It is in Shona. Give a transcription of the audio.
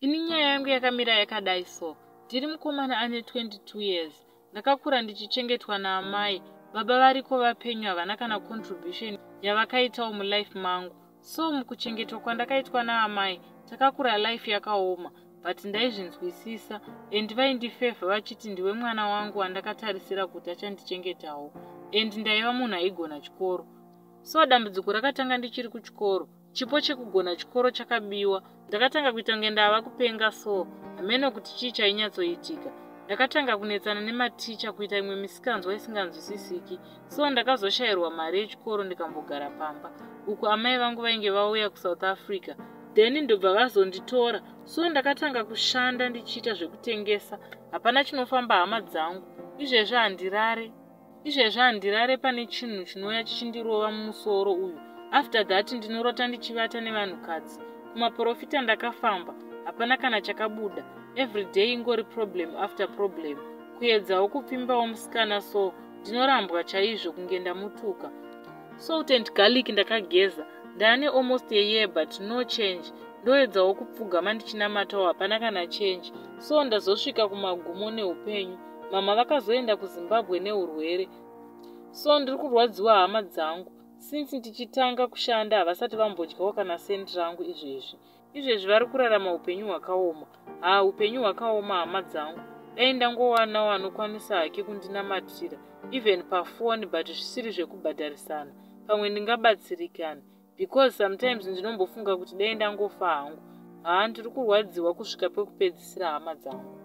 Ini nyaya yangu yakamira yakadai so. Ndiri mukomana ane 22 years. Ndakakura ndichichengetwa naamai. Baba variko vapenyu, havana kana contribution yavakaitawo mulife mangu. So mukuchengetwa kwandakaitwa naamai, takakura life yakaoma, but ndaizvinzwisisa and vaindifavour vachiti ndiwe mwana wangu wandakatarisira kuti achandichengetawo, and ndaiva munhu aigona chikoro. So dambudziko rakatanga ndichiri kuchikoro. Chipo chekugona chikoro chakabiwa. Ndakatanga kuita kunge ndava kupenga, so hameno kuti chii chainyatsoitika. Ndakatanga kunetsana nematicha, kuita imwe misikanzwa isinganzwisisiki. So ndakazoshayirwa mari yechikoro, ndikambogara pamba uku. Amai vangu vainge vauya kuSouth Africa, then ndobva vazonditora. So ndakatanga kushanda ndichiita zvekutengesa. Hapana chinofamba, hama dzangu. Izvezvi handirare, izvezvi handirare. Pane chinhu chinouya chichindirova mumusoro uyu. After that ndinorota ndichivata nevanhukadzi. Kumaprofita ndakafamba, hapana kana chakabuda. Everyday ingori problem after problem. Kuedzawo kupfimbawo musikana, so ndinorambwa chaizvo kunge ndamutuka. Salt and garlic ndakageza, ndaane almost a year, but no change. Ndoedzawo kupfugama ndichinamatawo, hapana kana change. So ndazosvika kumagumo neupenyu. Mama vakazoenda kuZimbabwe neurwere, so ndiri kurwadziwa, hama dzangu. Since ndichitanga kushanda, havasati vambodyawo kana sendi rangu. Izvezvi, izvezvi vari kurarama upenyu hwakaoma. Ha, upenyu hwakaoma, hama dzangu. Dai ndangowanawo anokwanisa hake kundinamatira even pafoni, but zvisiri zvekubhadharisana, pamwe ndingabatsirikana, because sometimes ndinombofunga kuti dai ndangofa hangu. Haa, ndiri kurwadziwa kusvika pekupedzisira, hama dzangu.